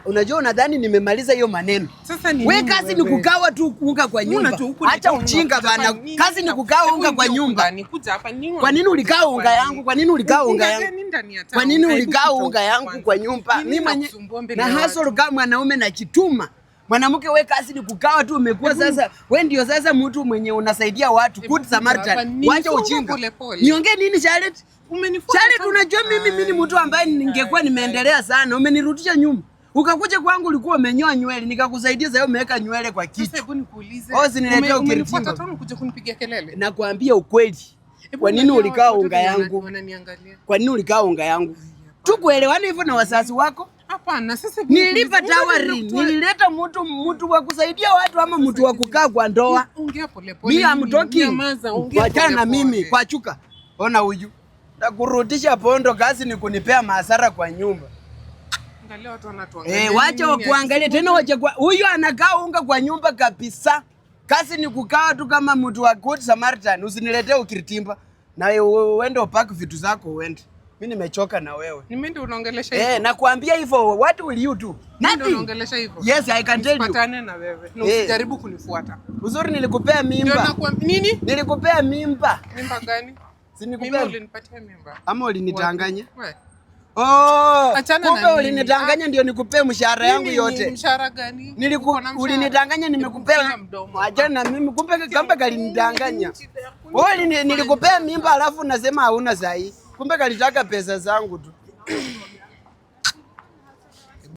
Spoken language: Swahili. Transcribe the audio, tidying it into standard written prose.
Unajua unadhani nimemaliza hiyo maneno. Sasa ni We nini kazi ni wewe? kugawa tu unga kwa nyumba. Una tu huku Acha ni ujinga unakuja bana. hapa, nini Kazi ni kugawa Hebu unga kwa ingia huku nyumba. ndani, kuja hapa, nini Kwa nini uligawa unga yangu? Kwa nini uligawa unga Unga yangu? gani ndani ya Kwa town? nini Hebu uligawa kuja unga huku yangu kwanza. kwa nyumba? Nini Mimi mwenye nakusumbua mbele na ya hustle watu? kama mwanaume najituma. Mwanamke, we kazi ni kugawa tu, umekuwa sasa we ndio sasa mtu mwenye unasaidia watu. Hebu Good kuja hapa, Samaritan. nini? Wacha Songa ujinga. pole pole. Niongee nini, Charlotte? Umenifuata Charlotte, tangu- unajua mimi ni mtu ambaye ningekuwa nimeendelea sana. Umenirudisha nyuma. Ukakuja kwangu ulikuwa umenyoa nywele, nikakusaidia, sasa umeweka nywele kwa Sasa kichwa. hebu nikuulize. Oh, usiniletee Umenifuata ukiritimba. town kuja kunipigia kelele? Nakwambia ukweli. Hebu Kwa nini angalia ulikaa watu unga wenye yangu? wananiangalia. Kwa nini ulikaa unga yangu? Tukuelewana hivyo na wazazi wako? Hapana, sasa hebu Nililipa nikuulize, dowry, nilileta mtu wa kusaidia watu ama mtu wa kukaa kwa ndoa. Ongea pole pole. Me I'm talking. Nyamaza, ongea Wachana na pole mimi pole. kwa chuka. Ona huyu. Takurudisha pondo, kazi ni kunipea hasara kwa nyumba. Angalia watu wanatuangalia. Eh, wacha Nini wakuangalie tena, wacha kwa huyu anakaa unga kwa nyumba kabisa. Kazi ni kukaa tu kama mtu wa Good Samaritan. Usiniletee ukiritimba. Na uende upaki vitu zako uende. Mimi nimechoka na wewe. Ni mimi ndio unaongelesha hivyo? Eh, nakwambia hivyo. What will you do? Mimi ndio Nothing. unaongelesha hivyo? Yes, I can tell you. Usipatane na wewe. Na Eh. usijaribu kunifuata. Uzuri nilikupea Ndio mimba. nakuambia nini? Nilikupea mimba. Mimba gani? Si Mimi nikupea ulinipatia mimba. ama ulinitanganya? Wewe. Oh, Achana na kumbe mimi. ulinitanganya ndio nikupee mshahara yangu Mimi ni yote. mshahara gani? Niliku, Uko na mshahara? ulinidanganya Hebu nimekupea. funga mdomo. Achana na mimi, kumbe kalinidanganya. Wewe nilikupea mimba alafu nasema hauna sahi. Kumbe kalitaka pesa zangu tu.